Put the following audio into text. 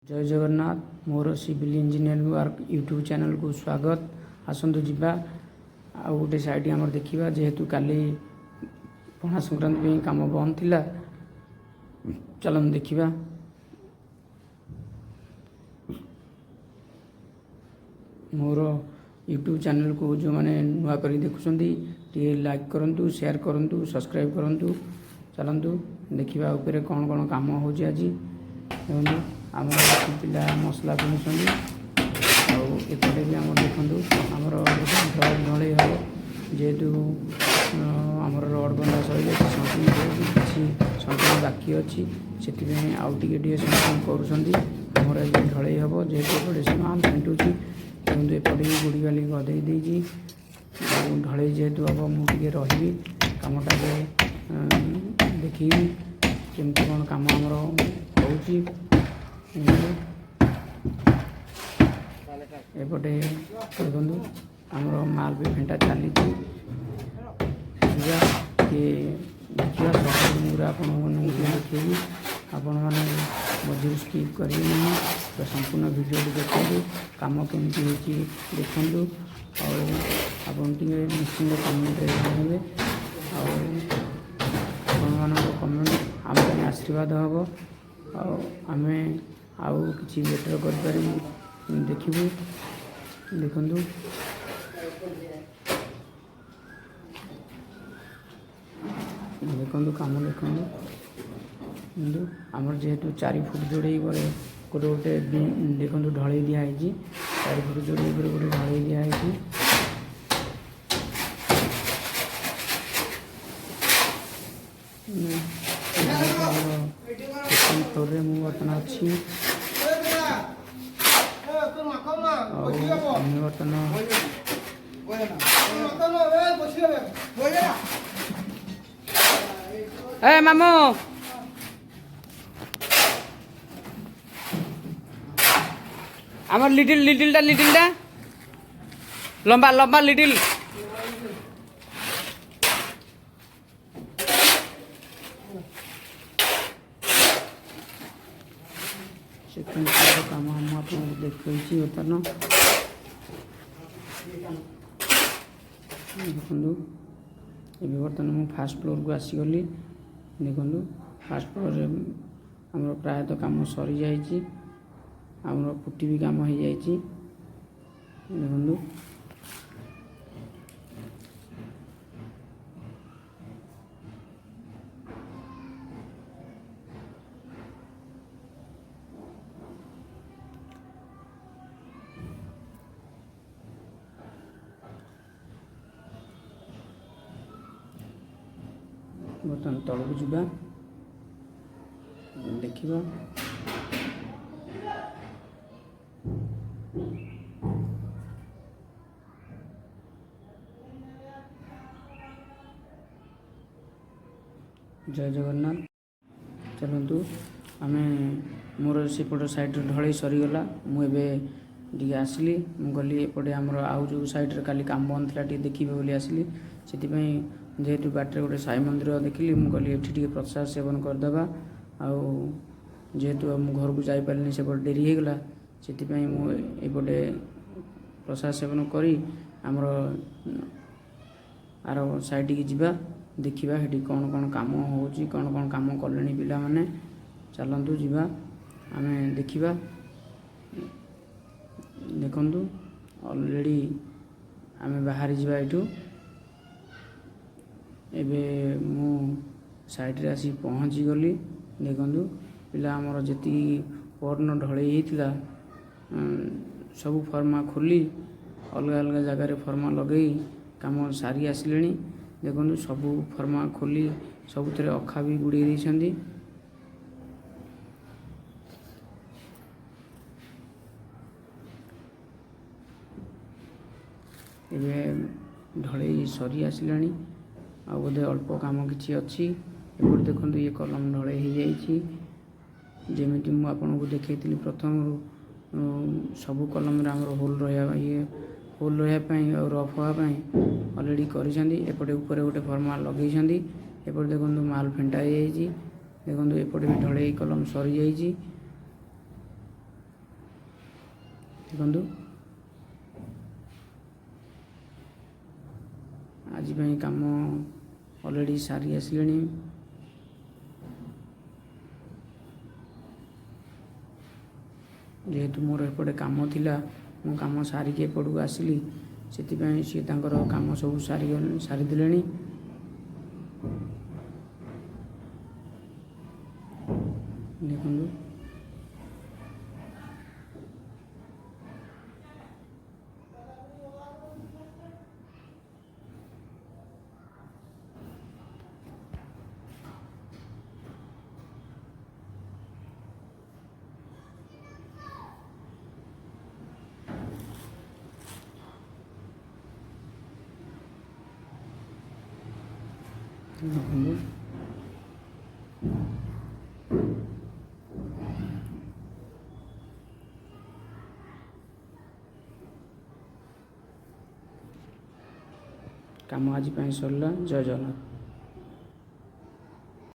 ଜୟ ଜଗନ୍ନାଥ। ମୋର civil engineering work YouTube ଚ୍ୟାନେଲକୁ ସ୍ୱାଗତ। ଆସନ୍ତୁ ଯିବା, ଆଉ ଗୋଟେ ସାଇଟ୍ ଆମର ଦେଖିବା। ଯେହେତୁ କାଲି ପଣା ସଂକ୍ରାନ୍ତି ପାଇଁ କାମ ବନ୍ଦ ଥିଲା, ଚାଲନ୍ତୁ ଦେଖିବା। ମୋର ୟୁଟ୍ୟୁବ୍ ଚ୍ୟାନେଲକୁ ଯେଉଁମାନେ ନୂଆ କରି ଦେଖୁଛନ୍ତି, ଟିକେ ଲାଇକ୍ କରନ୍ତୁ, ସେୟାର କରନ୍ତୁ, ସବସ୍କ୍ରାଇବ୍ କରନ୍ତୁ। ଚାଲନ୍ତୁ ଦେଖିବା ଉପରେ କ'ଣ କ'ଣ କାମ ହେଉଛି ଆଜି। ଦେଖନ୍ତୁ, ଆମର ଏଠି ପିଲା ମସଲା ପିଣୁଛନ୍ତି। ଆଉ ଏପଟେ ବି ଆମର ଦେଖନ୍ତୁ, ଆମର ଢଳେଇ ହେବ। ଯେହେତୁ ଆମର ରଡ଼ ବନ୍ଧା ସରିଯାଇଛି, ସଣ୍ଟରିଂ ହେଉଛି, କିଛି ସଣ୍ଟରିଂ ବାକି ଅଛି, ସେଥିପାଇଁ ଆଉ ଟିକେ ଟିକେ ସଣ୍ଟରିଂ କରୁଛନ୍ତି। ଆମର ଆଜି ଢଳେଇ ହେବ। ଯେହେତୁ ଏପଟେ ସେ ମାଲ ଫେଣ୍ଟୁଛି, ଦେଖନ୍ତୁ, ଏପଟେ ବି ଗୋଡ଼ି ବାଲି ଗଦେଇ ଦେଇଛି। ଆଉ ଢଳେଇ ଯେହେତୁ ହେବ, ମୁଁ ଟିକେ ରହିବି, କାମଟାକୁ ଦେଖିବି କେମିତି କ'ଣ କାମ ଆମର ହେଉଛି। ଏପଟେ ଦେଖନ୍ତୁ, ଆମର ମାଲ ବି ଫେଣ୍ଟା ଚାଲିଛି। ଯିବା ଟିକେ ଦେଖିବା। ସବୁ ଗୁଡ଼ା ଆପଣମାନଙ୍କୁ ଦେଖେଇବି। ଆପଣମାନେ ମଝିରୁ ସ୍କିପ୍ କରିବେ ନାହିଁ ତ, ସମ୍ପୂର୍ଣ୍ଣ ଭିଡ଼ିଓଟି ଦେଖନ୍ତୁ। କାମ କେମିତି ହେଇଛି ଦେଖନ୍ତୁ। ଆଉ ଆପଣ ଟିକେ ନିଶ୍ଚିନ୍ତ କମେଣ୍ଟରେ ଜଣାଇବେ। ଆଉ ଆପଣମାନଙ୍କ କମେଣ୍ଟ ଆମ ପାଇଁ ଆଶୀର୍ବାଦ ହେବ, ଆଉ ଆମେ ଆଉ କିଛି ବେଟର୍ କରିପାରିବୁ, ଦେଖିବୁ। ଦେଖନ୍ତୁ, ଦେଖନ୍ତୁ, କାମ ଦେଖନ୍ତୁ। କିନ୍ତୁ ଆମର ଯେହେତୁ 4 ଫୁଟ ଯୋଡ଼େଇ ପରେ ଗୋଟେ ଗୋଟେ ଦେଖନ୍ତୁ ଢଳେଇ ଦିଆହେଇଛି। 4 ଫୁଟ ଯୋଡ଼େଇ ପରେ ଗୋଟେ ଢଳେଇ ଦିଆହେଇଛି। ଆମର ସେକେଣ୍ଡ ଫ୍ଲୋରରେ ମୁଁ ବର୍ତ୍ତମାନ ଅଛି। ଆଉ ଆମେ ବର୍ତ୍ତମାନ ଏ ମାମୁ, ଆମର ଲିଟିଲ ଲିଟିଲଟା, ଲିଟିଲଟା, ଲମ୍ବା ଲମ୍ବା ଲିଟିଲ। ସେକେଣ୍ଡ ଫ୍ଲୋର କାମ ମୁଁ ଆପଣଙ୍କୁ ଦେଖାଉଛି ବର୍ତ୍ତମାନ। ଦେଖନ୍ତୁ, ଏବେ ବର୍ତ୍ତମାନ ମୁଁ ଫାର୍ଷ୍ଟ ଫ୍ଲୋରକୁ ଆସିଗଲି। ଦେଖନ୍ତୁ, ଫାର୍ଷ୍ଟ ଫ୍ଲୋରରେ ଆମର ପ୍ରାୟତଃ କାମ ସରିଯାଇଛି। ଆମର ପୁଟି ବି କାମ ହେଇଯାଇଛି। ଦେଖନ୍ତୁ, ବର୍ତ୍ତମାନ ତଳକୁ ଯିବା, ଦେଖିବା। ଜୟ ଜଗନ୍ନାଥ। ଚାଲନ୍ତୁ ଆମେ, ମୋର ସେପଟ ସାଇଡ଼୍ରେ ଢଳେଇ ସରିଗଲା। ମୁଁ ଏବେ ଟିକେ ଆସିଲି। ମୁଁ ଗଲି ଏପଟେ, ଆମର ଆଉ ଯେଉଁ ସାଇଡ଼୍ରେ କାଲି କାମ ବନ୍ଦ ଥିଲା, ଟିକେ ଦେଖିବି ବୋଲି ଆସିଲି। ସେଥିପାଇଁ ଯେହେତୁ ବାଟରେ ଗୋଟେ ସାଇ ମନ୍ଦିର ଦେଖିଲି, ମୁଁ କହିଲି ଏଠି ଟିକେ ପ୍ରସାଦ ସେବନ କରିଦେବା। ଆଉ ଯେହେତୁ ମୁଁ ଘରକୁ ଯାଇପାରିଲିନି, ସେପଟେ ଡେରି ହେଇଗଲା, ସେଥିପାଇଁ ମୁଁ ଏପଟେ ପ୍ରସାଦ ସେବନ କରି ଆମର ଆର ସାଇଡ଼୍କି ଯିବା। ଦେଖିବା ସେଠି କ'ଣ କ'ଣ କାମ ହେଉଛି, କ'ଣ କ'ଣ କାମ କଲେଣି ପିଲାମାନେ। ଚାଲନ୍ତୁ ଯିବା, ଆମେ ଦେଖିବା। ଦେଖନ୍ତୁ, ଅଲରେଡ଼ି ଆମେ ବାହାରି ଯିବା ଏଇଠୁ। ଏବେ ମୁଁ ସାଇଡ଼୍ରେ ଆସି ପହଞ୍ଚିଗଲି। ଦେଖନ୍ତୁ, ପିଲା ଆମର ଯେତିକି ପରଦିନ ଢଳେଇ ହେଇଥିଲା, ସବୁ ଫର୍ମା ଖୋଲି ଅଲଗା ଅଲଗା ଜାଗାରେ ଫର୍ମା ଲଗେଇ କାମ ସାରି ଆସିଲେଣି। ଦେଖନ୍ତୁ, ସବୁ ଫର୍ମା ଖୋଲି ସବୁଥିରେ ଅଖା ବି ଗୁଡ଼େଇ ଦେଇଛନ୍ତି। ଏବେ ଢଳେଇ ସରି ଆସିଲାଣି, ଆଉ ବୋଧେ ଅଳ୍ପ କାମ କିଛି ଅଛି। ଏପଟେ ଦେଖନ୍ତୁ, ଇଏ କଲମ ଢଳେଇ ହେଇଯାଇଛି। ଯେମିତି ମୁଁ ଆପଣଙ୍କୁ ଦେଖେଇଥିଲି ପ୍ରଥମରୁ, ସବୁ କଲମରେ ଆମର ହୋଲ୍ ରହିବା, ଇଏ ହୋଲ୍ ରହିବା ପାଇଁ ଆଉ ରଫ୍ ହେବା ପାଇଁ ଅଲରେଡ଼ି କରିଛନ୍ତି। ଏପଟେ ଉପରେ ଗୋଟେ ଫର୍ମା ଲଗେଇଛନ୍ତି। ଏପଟେ ଦେଖନ୍ତୁ, ମାଲ ଫେଣ୍ଟା ହେଇଯାଇଛି। ଦେଖନ୍ତୁ, ଏପଟେ ବି ଢଳେଇ କଲମ ସରିଯାଇଛି। ଦେଖନ୍ତୁ, ଆଜି ପାଇଁ କାମ ଅଲରେଡ଼ି ସାରି ଆସିଲେଣି। ଯେହେତୁ ମୋର ଏପଟେ କାମ ଥିଲା, ମୁଁ କାମ ସାରିକି ଏପଟକୁ ଆସିଲି, ସେଥିପାଇଁ ସିଏ ତାଙ୍କର କାମ ସବୁ ସାରିଦେଲେଣି। ଦେଖନ୍ତୁ, ଦେଖନ୍ତୁ, କାମ ଆଜି ପାଇଁ ସରିଲା। ଜୟ ଜଗନ୍ନାଥ।